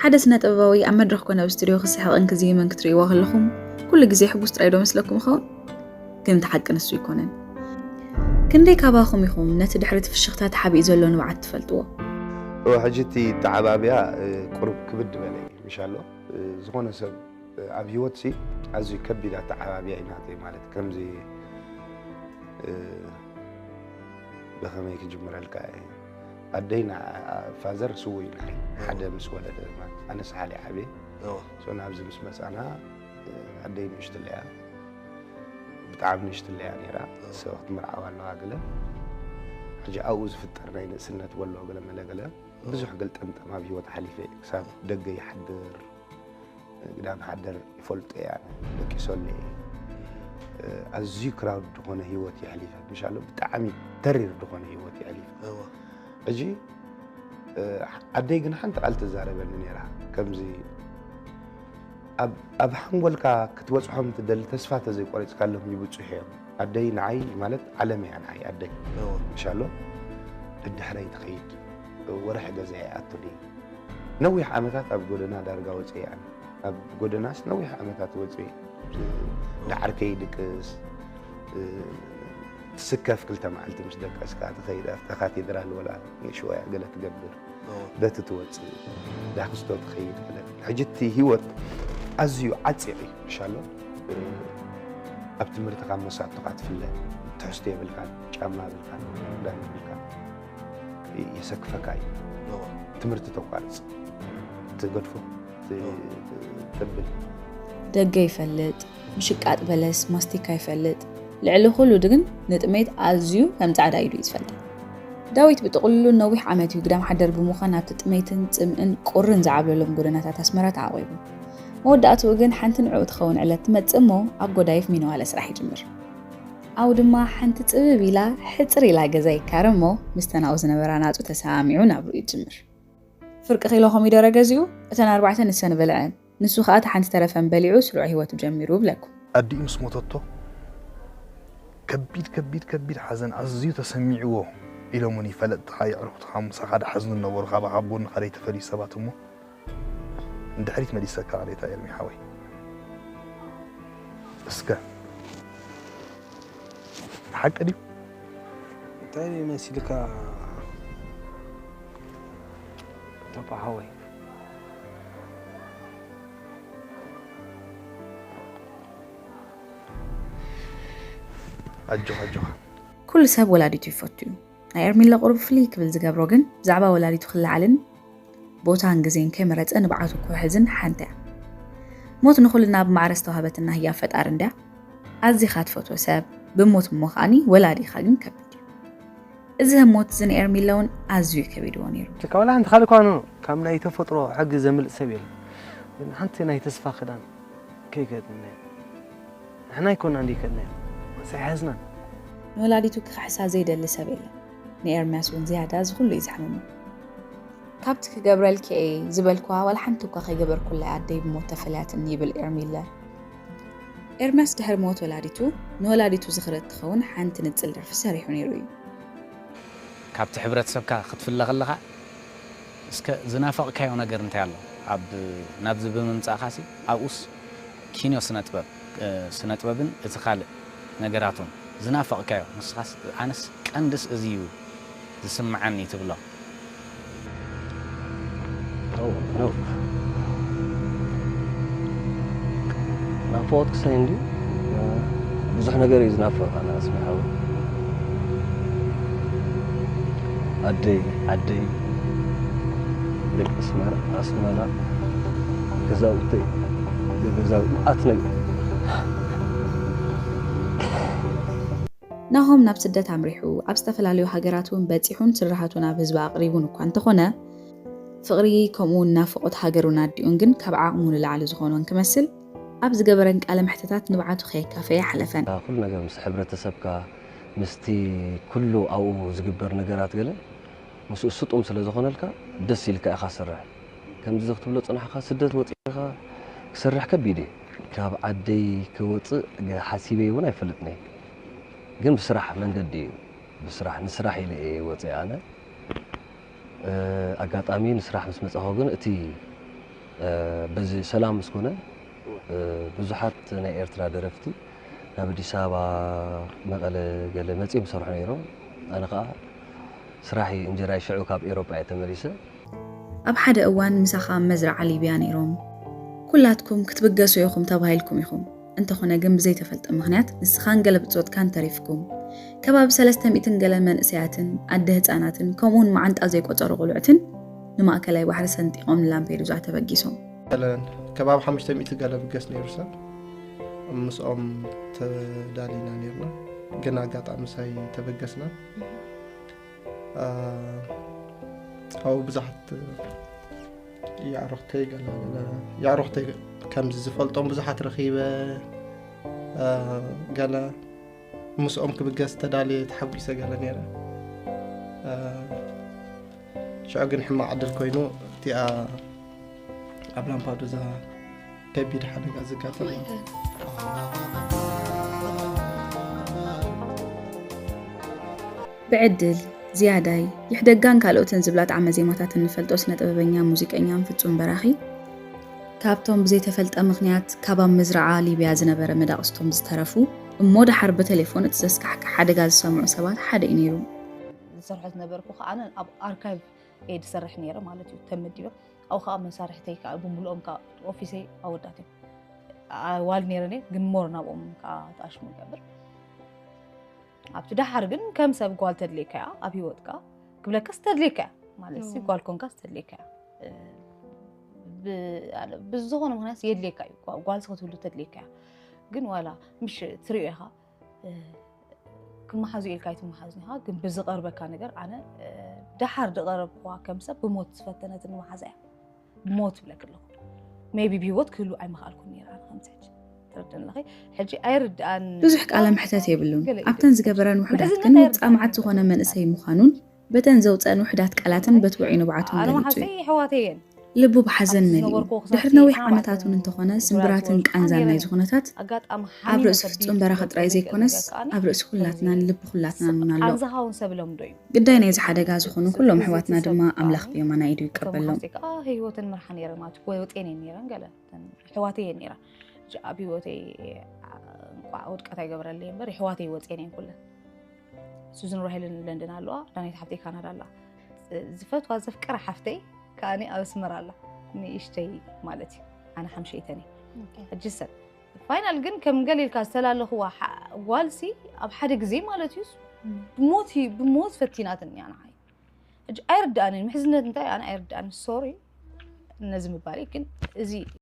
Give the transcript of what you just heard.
ሓደ ስነ ጥበባዊ ኣብ መድረኽ ኮነ ኣብ ስቱድዮ ክስሕቕን ክዝይምን ክትርእይዎ ከለኹም ኩሉ ግዜ ሕጉስ ጥራይ ዶ መስለኩም ይኸውን? ግን እቲ ሓቂ ንሱ ኣይኮነን። ክንደይ ካባኹም ኢኹም ነቲ ድሕሪ እቲ ፍሽኽታ ተሓቢኡ ዘሎ ንብዓት ትፈልጥዎ? እወ፣ ሕጂ እቲ ኣተዓባብያ እ፣ ቁሩብ ክብድ በለ እዩ ምሻሎ። እ፣ ዝኾነ ሰብ እ፣ ኣብ ህይወት ሲ ኣዝዩ ከቢድ ኣተዓባብያ እዩ ናተይ። ማለት ከምዚ እ፣ ብኸመይ ክጅምረልካ እየ? ኣደይ ና- ፋዘር ስውእ እዩ ንዓይ ሓደ ምስ ወለደ ማለት ኣነ ሰሓል እየ ዓብየ እወ። ሶ ናብዚ ምስ መፃና እ፣ ኣደይ ንእሽትለያ ብጣዕሚ ንእሽትለያ ነይራ። ሰብ ክትምርዓው ኣለዋ ገለ ሕጂ ኣብኡ ዝፍጠር ናይ ንእስነት ወሎ ገለ መለ ገለ ብዙሕ ገልጠምጠም ኣብ ህይወት ሓሊፈ እየ። ክሳብ ደገ ይሓድር ግዳም ሓደር ይፈልጦ እየ ኣነ ደቂሰሉ እየ። ኣዝዩ ክራውድ ዝኾነ ህይወት የሕሊፈ ምሻሎ ብጣዕሚ ተሪር ዝኾነ ህይወት የሕሊፈ። እወ። ሕጂ ኣደይ ግን ሓንቲ ቃል ትዛረበኒ ነይራ ከምዚ ኣብ- ኣብ ሓንጎልካ ክትበፅሖም ትደሊ ተስፋ ተዘይቆሪፅካሎም ይብፅሑ እዮም። ኣደይ ንዓይ ማለት ዓለም እያ ንዓይ ኣደይ እወ። ምሻሎ ደድሕረይ ትኸይድ ወርሒ ገዛ ይኣቱኒ ነዊሕ ዓመታት ኣብ ጎደና ዳርጋ ወፅየ ኣነ ኣብ ጎደናስ ነዊሕ ዓመታት ወፅየ ዳዕርከይ ድቅስ ትስከፍ ክልተ መዓልቲ ምስ ደቀስካ ትኸይድ ኣብታ ካቴድራል ወላ ንሽወያ ገለ ትገብር በቲ ትወፅእ ዳክስቶ ትኸይድ ገለ ሕጂ እቲ ህይወት ኣዝዩ ዓፂቕ እዩ ምሻሎ ኣብ ትምህርትኻ መሳቶኻ ትፍለ ትሕዝቶ የብልካን ጫማ የብልካን ክዳን የብልካን የሰክፈካ እዩ ትምህርቲ ተቋርፅ ትገድፎ ተብል ደገ ይፈልጥ፣ ምሽቃጥ በለስ፣ ማስቲካ ይፈልጥ፣ ልዕሊ ኩሉ ግን ንጥሜት ኣዝዩ ከም ጻዕዳ ኢዱ እዩ ዝፈልጣ። ዳዊት ብጥቕልሉ ነዊሕ ዓመት እዩ ግዳም ሓደር ብምዃን ኣብቲ ጥሜትን ጽምእን ቁርን ዝዓብለሎም ጎደናታት ኣስመራ ተዓቒቡ። መወዳእትኡ ግን ሓንቲ ንዕኡ ትኸውን ዕለት ትመጽእ እሞ ኣብ ጎዳይፍ ሚነዋለ ስራሕ ይጅምር። ኣብኡ ድማ ሓንቲ ጽብብ ኢላ ሕጽር ኢላ ገዛ ይካረ እሞ ምስተን ኣብኡ ዝነበራ ናጹ ተሰማሚዑ ናብርኡ ይጅምር። ፍርቂ ኪሎ ኮሚደረ ገዚኡ እተን ኣርባዕተ ንሰን በልዐን። ንሱ ከኣ እታ ሓንቲ ተረፈን በሊዑ ስሩዕ ህይወቱ ጀሚሩ እብለኩም። ኣዲኡ ምስ ሞተቶ ከቢድ ከቢድ ከቢድ ሓዘን ኣዝዩ ተሰሚዕዎ ኢሎሙኒ ፈለጥትኻ የዕሩኽትኻ ምሳኻ ድሓዝኑ ዝነበሩ ካባኻ ኣብ ጎንኻ ደይተፈልዩ ሰባት እሞ ንድሕሪት መሊሰካ ቅሬታ ኤርሚ ሓወይ እስከ ሓቂ ድዩ? እንታይ መሲልካ ተባ ሓወይ? ኣጆኻ ኣጆኻ ኩሉ ሰብ ወላዲቱ ይፈቱ እዩ። ናይ ኤርሚለ ቁሩብ ፍልይ ክብል ዝገብሮ ግን ብዛዕባ ወላዲቱ ክለዓልን ቦታን ግዜን ከይመረጸ ንብዓቱ ክውሕዝን ሓንቲ እያ። ሞት ንኹልና ብማዕረ ዝተዋህበትና ህያብ ፈጣሪ እንድያ። ኣዚኻ ትፈትዎ ሰብ ብሞት እሞ ከኣኒ ወላዲኻ ግን ከቢድ እዩ። እዚ ህሞት እዚ ንኤርሚለ እውን ኣዝዩ ከቢድዎ ነይሩ። ካብ ዋላ ሓንቲ ካልእ እኳ ኖ ካብ ናይ ተፈጥሮ ሕጊ ዘምልጥ ሰብ የለን። ግን ሓንቲ ናይ ተስፋ ክዳን ከይከድንና ንሕና ኣይኮና እንዲ ከድናዮ ሳይሓዝናን ንወላዲቱ ክኽሕሳ ዘይደሊ ሰብ የለን። ንኤርምያስ እውን ዝያዳ እዚ ኩሉ እዩ ዘሕምሞ። ካብቲ ክገብረልኪ እየ ዝበልክዋ ዋላ ሓንቲ እኳ ከይገበርኩላ ኣደይ ብሞት ተፈልያትኒ ይብል ኤርሚለ። ኤርምያስ ድሕሪ ሞት ወላዲቱ ንወላዲቱ ዝኽሪ እትኸውን ሓንቲ ንጽል ደርፊ ሰሪሑ ነይሩ እዩ። ካብቲ ሕብረተሰብካ ክትፍለ ከለኻ እስከ ዝናፈቕካዮ ነገር እንታይ ኣሎ? ኣብ ናብዚ ብምምጻእካሲ ኣብኡስ ኪንዮ ስነ ጥበብ ስነ ጥበብን እቲ ካልእ ነገራቱን ዝናፈቕካዮ ንስኻስ ኣነስ ቀንድስ እዚ እዩ ዝስምዓኒ ትብሎ? ናፍቆት ክሳይ እንዲ ብዙሕ ነገር እዩ ዝናፍቕ ኣነ ኣስመራ ሓወይ ኣደይ ዓደይ ደቂ ኣስመራ ኣስመራ ገዛውተይ ገዛውቲ መዓት ነገር ናሆም ናብ ስደት ኣምሪሑ ኣብ ዝተፈላለዩ ሃገራት እውን በፂሑን ስራሓቱ ናብ ህዝቢ ኣቕሪቡን እኳ እንተኾነ ፍቕሪ ከምኡ እውን ናፍቖት ሃገሩን ኣዲኡን ግን ካብ ዓቕሙ ንላዕሊ ዝኾኖን ክመስል ኣብ ዝገበረን ቃለ መሕተታት ንብዓቱ ከየካፈየ ኣይሓለፈን። ኩሉ ነገር ምስ ሕብረተሰብካ ምስቲ ኩሉ ኣብኡ ዝግበር ነገራት ገለ ምስኡ ስጡም ስለ ዝኾነልካ ደስ ኢልካ ኢኻ ስርሕ ከምዚ ክትብሎ ጽናሕካ ስደት ወጺእካ ክሰርሕ ከቢድ እዩ ካብ ዓደይ ክወጽእ ሓሲበይ እውን ኣይፈልጥን እየ ግን ብስራሕ መንገዲ እዩ ብስራሕ ንስራሕ ኢለ እየ ወጺአ ኣነ ኣጋጣሚ ንስራሕ ምስ መጻኹ ግን እቲ በዚ ሰላም ምስ ኮነ ብዙሓት ናይ ኤርትራ ደረፍቲ ናብ ኣዲስ ኣበባ፣ መቐለ ገለ መጺኦም ይሰርሑ ነይሮም። ኣነ ኸኣ ስራሕይ እንጀራይ ሽዑ ካብ ኤውሮጳ እየ ተመሊሰ። ኣብ ሓደ እዋን ምሳኻ ኣብ መዝረዓ ሊብያ ነይሮም። ኩላትኩም ክትብገሱ ኢኹም ተባሂልኩም ኢኹም። እንተኾነ ግን ብዘይተፈልጠ ምኽንያት ንስኻን ገለ ብጾትካን ተሪፍኩም። ከባቢ ሰለስተ ሚእትን ገለ መንእሰያትን ኣደ ህጻናትን ከምኡውን መዓንጣ ዘይቆጸሩ ቁልዕትን ንማእከላይ ባሕሪ ሰንጢቖም ንላምፔዱዛ ተበጊሶም። ገለን ከባቢ ሓሙሽተ ሚእቲ ገለ ብገስ ነይሩ ሰብ ምስኦም ተዳሊና ነይርና። ግን ኣጋጣሚ ሳይ ተበገስና። ኣብኡ ብዙሓት የዕሩኽተይ ገለ ገለ የዕሩኽተይ ከምዚ ዝፈልጦም ብዙሓት ረኺበ። ገለ ምስኦም ክብገስ ተዳልየ ተሓጒሰ ገለ ነይረ። ሽዑ ግን ሕማቕ ዕድል ኮይኑ እቲኣ ኣብ ላምፓዱዛ ከቢድ ሓደጋ ዘጋጠመ። ብዕድል ዝያዳይ ይሕደጋን ካልኦትን ዝብላ ጣዕመ ዜማታት እንፈልጦ ስነ ጥበበኛ ሙዚቀኛን ፍጹም በራኺ ካብቶም ብዘይተፈልጠ ምኽንያት ካብ ኣብ መዝረዓ ሊብያ ዝነበረ መዳቕስቶም ዝተረፉ እሞ ደሓር ብቴሌፎን እቲ ዘስካሕክሕ ሓደጋ ዝሰምዑ ሰባት ሓደ እዩ ነይሩ። ዝሰርሖ ዝነበርኩ ከዓነ ኣብ ኣርካይቭ እየ ዝሰርሕ ነይረ ማለት እዩ ተመዲበ። ኣብኡ ከዓ መሳርሕተይ ከዓ ብምልኦም ከዓ ኦፊሰይ ኣወዳት እዮም። ኣዋል ነይረን እየ ግን ሞር ናብኦም ከዓ ተኣሽሙ ይገብር። ኣብቲ ደሓር ግን ከም ሰብ ጓል ተድልየካ እያ ኣብ ሂወትካ ክብለካስ ተድልየካ እያ ማለት ሲ ጓል ኮንካስ ተድልየካ እያ። ብዝኾነ ምክንያት የድልየካ እዩ ጓል ክትህሉ ተድልየካ እያ። ግን ዋላ ምሽ ትሪኦ ኢኻ ክመሓዙ ኢልካ ኣይትመሓዝን ኢኻ። ግን ብዝቐርበካ ነገር ኣነ ደሓር ዝቐረብክዋ ከም ሰብ ብሞት ዝፈተነትኒ መሓዛ እያ። ብሞት ይብለክ ኣለኹ። ሜቢ ብሂወት ክህሉ ኣይምኽኣልኩን ነይረ ኣነ ከምዚ ሕጂ ትረድእኒ ኣለኺ። ሕጂ ኣይርድኣን። ብዙሕ ቃለ ምሕተት የብሉን። ኣብተን ዝገበረን ውሑዳት ግን ውጻእ መዓት ዝኾነ መንእሰይ ምዃኑን በተን ዘውጸአን ውሑዳት ቃላትን በቲ ውዑይ ንብዓቱን ገሊጹ እዩ። ልቡ ብሓዘን መሊኡ ድሕሪ ነዊሕ ዓመታት እውን እንተኾነ ስምብራትን ቃንዛን ናይዚ ኩነታት ኣብ ርእሲ ፍጹም በራኺ ጥራይ ዘይኮነስ ኣብ ርእሲ ኩላትናን ልቢ ኩላትናን እውን ኣሎ። ግዳይ ናይዚ ሓደጋ ዝኾኑ ኩሎም ኣሕዋትና ድማ ኣምላኽ ብየማናይ ኢዱ ይቀበሎም። ህይወተን መርሓ ነይረ ማለት ወፅኤን ነይረን ገለ ኣሕዋተይ ነይራ። ኣብ ህይወተይ እንቋዕ ውድቀት ኣይገበረለይ እምበር ኣሕዋተይ ወፅኤን ኩለን ሱዝን ራሄልን ለንደን ኣለዋ። ዳናይት ሓፍተይ ካናዳ ኣላ። ዝፈትዋ ዘፍቀራ ሓፍተይ ከኣኒ ኣብ ኣስመራ ኣላ። ንእሽተይ ማለት እዩ። ኣነ ሓምሸይተን እየ። ሕጂ ሰብ ፋይናል ግን ከም ገለ ኢልካ ዝተላለኽዋ ጓልሲ ኣብ ሓደ ግዜ ማለት እዩ ብሞት ብሞት ፈቲናትን እያ ንዓይ። ሕጂ ኣይርድኣንን ምሕዝነት እንታይ ኣነ ኣይርድኣን ሶሪ ነዚ ምባለይ ግን እዚ